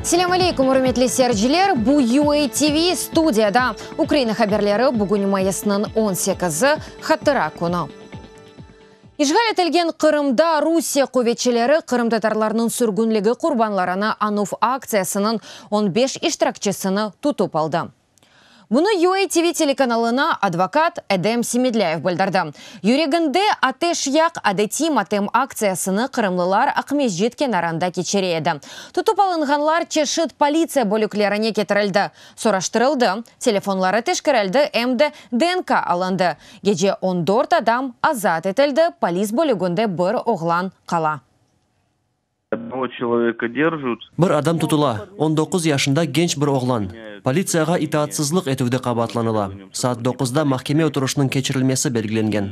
Selâm aleyküm, ürmetli seyirciler! Bu UA TV studiyada Ukraina haberleri, bugün mayısnıñ on sekizi, Hatıra künü. İşğal etilgen Qırımda Rusiye quvetçileri qırımtatarlarnıñ sürgünligi qurbanlarını añuv aktsiyasınıñ on beş iştirakçisini tutıp aldı. Bunı UA TV telekanalına advokat Edem Semedlâyev bildirdi. Yüreginde ateş yaq adetiy matem aktsiyasını qırımlılar Aqmescit kenarında keçire edi. Tutıp alınğanlar çeşit politsiya bölüklerine ketirildi, soraştırıldı, telefonları teşkerildi, em de DNK alındı. Gece 14 adam azat etildi, polis bölüginde bir oğlan qala. Odnogo çeloveka derjut. Bir adam tutula, 19 yaşında genç bir oğlan. Politsiyağa itaatsızlıq etüvde qabaatlanıla. Saat doquzda mahkeme oturışınıñ keçirilmesi belgilengen.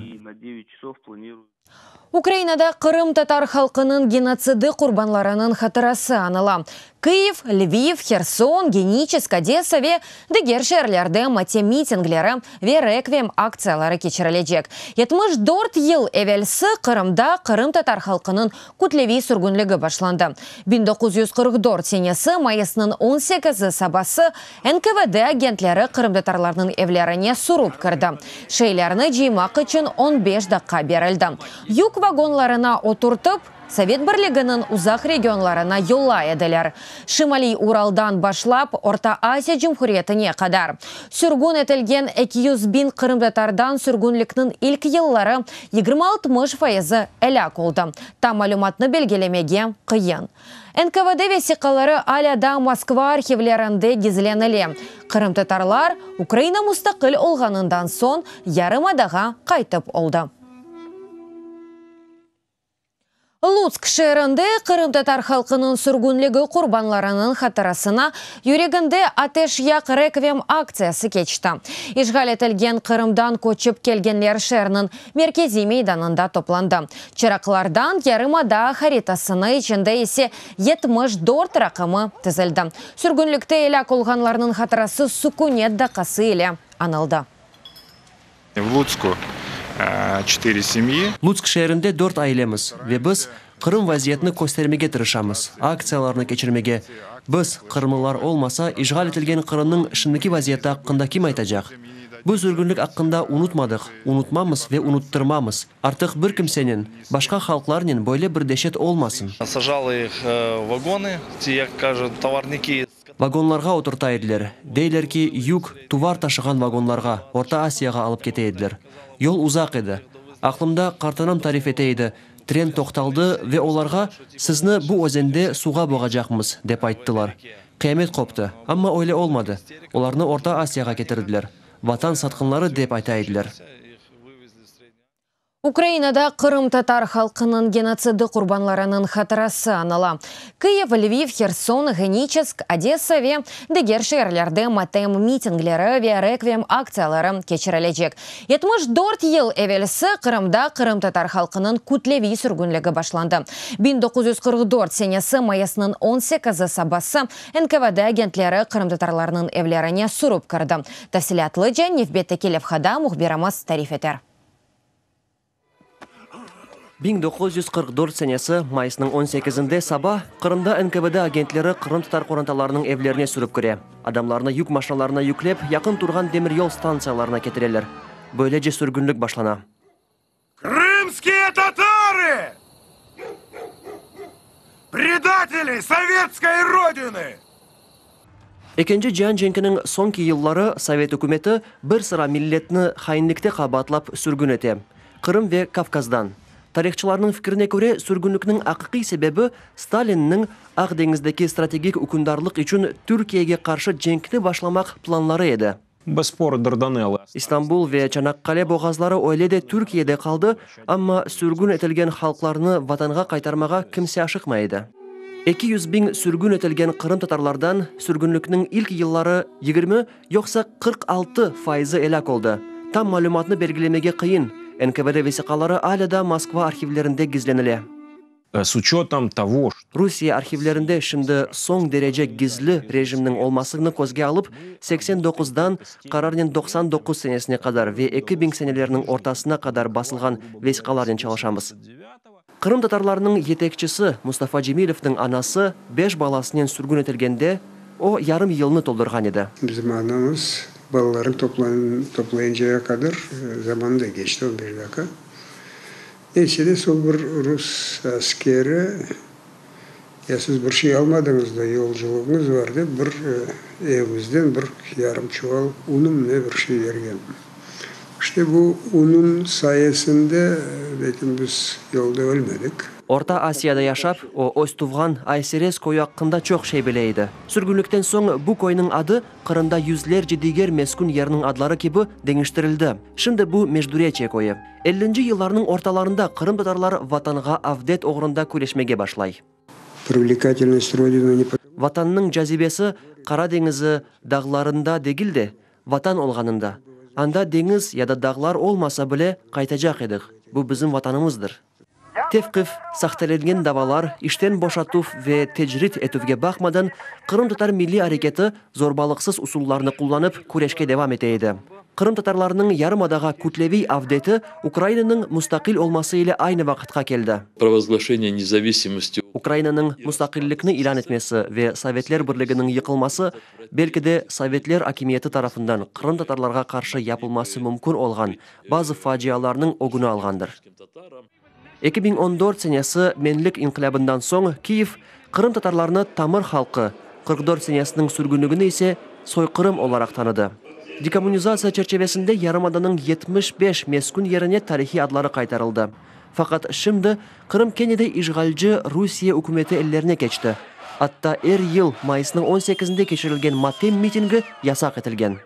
Ukrainada qırımtatar halqınıñ genotsidi qurbanlarınıñ hatırası añıla. Kyiv, Lviv, Herson, Geniçesk, Odesa ve diger şeerlerde matem mitingleri ve rekviyem aktsiyaları keçirilecek. 74 yıl evelsi Qırımda qırımtatar halqınıñ kütleviy sürgünligi başlandı. 1944 senesi mayısnıñ 18-i sabası NKVD agentleri qırımtatarlarnıñ evlerine sürüp kirdi. Şeylerni cıymaq içün 15 daqqa berildi. Yük vagonlarına oturtıp, Sovet Birliginiñ uzaq regionlarına yollay ediler, Şimaliy Uraldan başlap Orta Asiya Cumhuriyetine qadar. Sürgün etilgen 200 biñ qırımtatardan sürgünlikniñ ilk yılları 20-60 fayızı elâk oldı. Tam malümatnı belgilemege qıyın. NKVD vesiqaları alâ daa Moskva arhivlerinde gizlenile. Qırımtatarlar Ukraina mustaqil olğanından soñ yarımadağa qaytıp oldı. Lutsk şeerinde qırımtatar halqınıñ sürgünligi qurbanlarınıñ hatırasına Yüreginde ateş yaq rekviyem aktsiyası keçti. İşğal etilgen Qırımdan köçip kelgenler şeerniñ merkeziy meydanında toplandı. Çıraqlardan yarımada haritasını, içinde ise 74 raqamı tizildi. Sürgünlikte elâk olğanlarnıñ hatırası sükünet daqqası ile añıldı. V Lutsku çetıre semyi. Lutsk şeerinde dört ailemiz ve biz Qırım vaziyetini köstermege tırışamız, aktsiyalarnı keçirmege. Biz, qırımlılar olmasa, işğal etilgen Qırımnıñ şimdiki vaziyeti aqqında kim aytacaq? Biz sürgünlik aqqında unutmadıq, unutmamız ve unuttırmamız. Artıq bir kimsenen, başqa halqlarnen böyle bir deşet olmasın. Sajalı ih v vagonı, ti, yak kajut, tovarniki. Vagonlarğa oturta ediler. Deyler ki, yük, tuvar taşığan vagonlarğa, Orta Asiyağa alıp kete ediler. Yol uzaq edi. Aqlımda, qartanam tarif ete edi, tren toqtaldı ve olarğa, Sizni bu özende suvğa boğacaqmız, dep ayttılar. Qıyamet qoptı, amma öyle olmadı. Olarnı Orta Asiyağa ketirdiler. Vatan satqınları dep ayta ediler. Ukrainada qırımtatar halqınıñ genotsidi qurbanlarınıñ hatırası añıla. Kyiv, Lviv, Herson, Geniçesk, Odesa ve diger şeerlerde matem mitingleri ve rekviyem aktsiyaları keçirilecek. 74 yıl evelsi Qırımda qırımtatar halqınıñ kütleviy sürgünligi başlandı. 1944 senesi mayısnıñ 18-i sabası NKVD agentleri qırımtatarlarnıñ evlerine sürüp kirdi. Tafsilâtlıca nevbetteki levhada mühbirimiz tarif eter. 1944 senesi mayısnıñ 18-inde saba Qırımda NKVD agentleri qırımtatar qorantalarınıñ evlerine sürip kire. Adamlarnı yük maşinalarına yüklep, yaqın turğan demiryol stantsiyalarına ketireler. Böylece sürgünlik başlana. Krımskiye tatarı! Predateli sovetskoy rodiny! Ekinci cian cenkiniñ soñki yılları Sovet ükümeti bir sıra milletni hainlikte qabaatlap sürgün ete, Qırım ve Kavkazdan. Tarihçılarnıñ fikrine köre, sürgünlikniñ aqiqiy sebebi Stalinniñ Aq deñizdeki strategik ükümdarlıq içün Türkiyege qarşı cenkni başlamaq planları edi. Bosporı, Dardanellı. İstanbul ve Çanaqqale boğazları öyle de Türkiyede qaldı, amma sürgün etilgen halqlarnı vatanğa qaytarmağa kimse aşıqmay edi. 200 biñ sürgün etilgen qırımtatarlardan sürgünlikniñ ilk yılları 20, yoqsa 46 fayızı elâk oldı. Tam malümatnı belgilemege qıyın, NKVD vesiqaları alâ da Moskva arhivlerinde gizlenile. S uçetom togo, çto. Rusiye arhivlerinde şimdi soñ derece gizli rejimniñ olmasını közge alıp, 89-dan qararnen 99 senesine qadar ve 2000 senelerniñ ortasına qadar basılğan vesiqalarnen çalışamız. Qırımtatarlarnıñ yetekçisi Mustafa Cemilevniñ anası beş balasınen sürgün etilgende, o, yarım yılnı toldurğan edi. Bizim anamız balalarını toplayıncaya qadar zaman da keçti, on beş daqqa. Neticede sol bir rus askeri, Ya siz bir şey almadıñız da, yolculuğıñız bar, dep bir evimizden bir yarım çuval unım ne bir şey bergen. İşte bu unun sayesinde belkim biz yolda ölmedik. Orta Asiyada yaşap, o, öz tuvğan Ayserez köyü aqqında çoq şey bile edi. Sürgünlikten soñ bu köyniñ adı Qırımda yüzlerce diger meskün yerniñ adları kibi deñiştirildi. Şimdi bu Mejdureçye köyü. Ellinci yıllarnıñ ortalarında qırımtatarlar Vatanğa avdet oğrunda küreşmege başlay. Привлекательность Родины не. Vatannıñ cazibesi Qara deñizi, dağlarında degil de, Vatan olğanında. Anda deñiz ya da dağlar olmasa bile, qaytacaq edik. Bu bizim Vatanımızdır. Tevqif, sahtelengen davalar, işten boşatuv ve tecrit etüvge baqmadan, qırımtatar milliy areketi zorbalıqsız usullarnı qullanıp küreşke devam ete edi. Qırımtatarlarnıñ yarımadağa kütleviy avdeti Ukrainanıñ mustaqil olması ile aynı vaqıtqa keldi. Провозглашение независимости. Ukrainanıñ mustaqillikni ilân etmesi ve Sovetler Birliginiñ yıqılması, belki de, sovetler akimiyeti tarafından qırımtatarlarğa qarşı yapılması mümkün olğan bazı facialarnıñ ögüni alğandır. 2014 senesi Menlik inqilâbından soñ Kiyev qırımtatarlarnı tamır halqı, 44 senesiniñ sürgünligini ise soyqırım olaraq tanıdı. Dekommunizatsiya çerçevesinde yarımadanıñ 75 meskün yerine tarihiy adları qaytarıldı. Faqat şimdi Qırım kene de işğalci Rusiye ükümeti ellerine keçti. Atta er yıl mayısnıñ on sekizinde keçirilgen matem mitingi yasaq etilgen.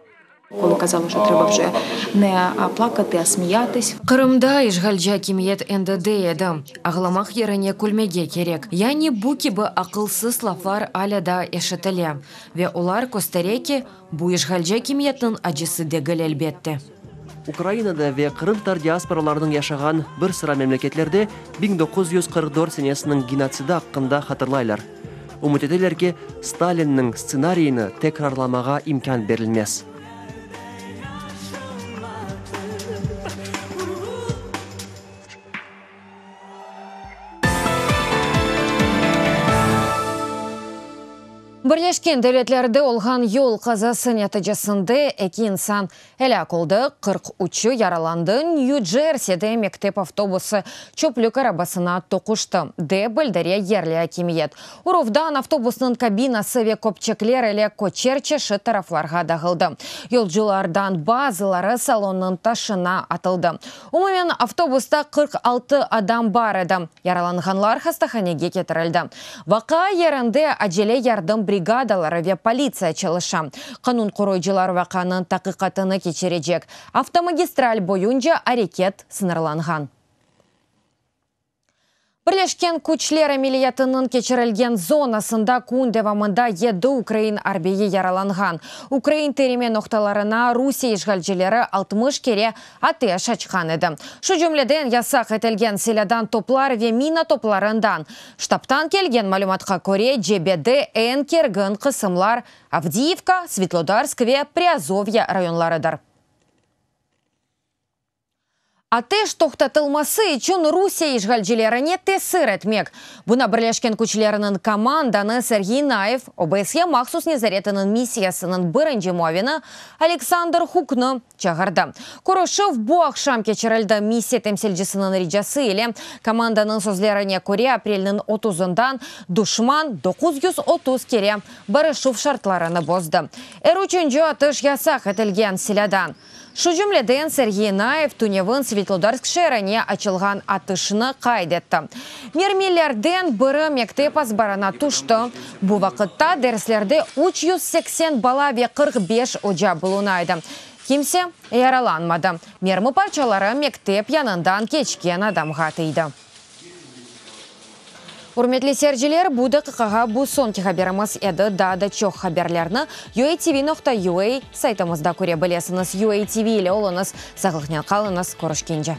Qırımda işğalci akimiyet endi dey edi, ağlamaq yerine külmege kerek. Yani bu kibi aqılsız laflar alâ daa eşitile. Ve olar köstere ki, bu işğalci akimiyetniñ acısı degil, elbette. Ukrainada ve qırımtatar diasporalarınıñ yaşağan bir sıra memleketlerde 1944 senesiniñ genotsidi aqqında hatırlaylar. Ümüt eteler ki, Stalinniñ stsenariyini tekrarlamağa imkân berilmez. Birleşken Devletlerde olğan yol qazası neticesinde eki insan elâk oldı, 43-ü yaralandı, Nyü-Cerside mektep avtobusı çöplük arabasına toquştı, dep bildire yerli akimiyet. Uruvdan avtobusnıñ kabinası ve köpçekler ile köçer çeşit taraflarğa dağıldı. Yolculardan bazıları salonnıñ taşına atıldı. Umumen avtobusta 46 adam bar edi. Yaralanğanlar hastahanege ketirildi. Vaqia yerinde acele yardım brigadaları ve politsiya çalışa. Qanun qoruyıcılar vaqianıñ taqiqatını keçirecek. Avtomagistral boyunca areket sıñırlanğan. Birleşken küçler ameliyatınıñ keçirilgen zonasında kün devamında yedi ukrain arbiyi yaralanğan. Ukrain tireme noqtalarına Rusiye işğalcileri 60 kere ateş açqan edi. Şu cümleden, yasaq etilgen silâdan toplar ve mina toplarından. Ştabtan kelgen malümatqa köre, cebede eñ kergin qısımlar Avdiyivka, Svitlodarsk ve Priazovye rayonlarıdır. Ateş toqtatılması içün Rusiye işğalcilerine tesir etmek. Buna Birleşken Küçlerniñ komandanı Serğiy Nayev, OBSYE mahsus nezaretiniñ missiyasınıñ birinci muavini Aleksandr Huknı çağırdı. Körüşüv bu aqşam keçirildi, missiya temsilcisiniñ ricası ile. Komandanıñ sözlerine köre, aprelniñ otuzından duşman 930 kere barışuv şartlarını bozdı. Er üçünci atış yasaq etilgen silâdan. Şu cümleden, Serğiy Nayev tünevin Svitlodarsk şeerine açılğan atışnı qayd etti. Mermilerden biri mektep azbarına tüşti. Bu vaqıtta derslerde 380 bala ve 45 oca buluna edi. Kimse yaralanmadı. Mermi parçaları mektep yanından keçken adamğa tiydi. Ürmetli seyirciler, bu daqiqağa bu soñki haberimiz edi. Daa da çoq haberlerni uatv.ua saytımızda köre bilesiñiz. UATV ile oluñız, sağlıqnen qalıñız, körüşkence.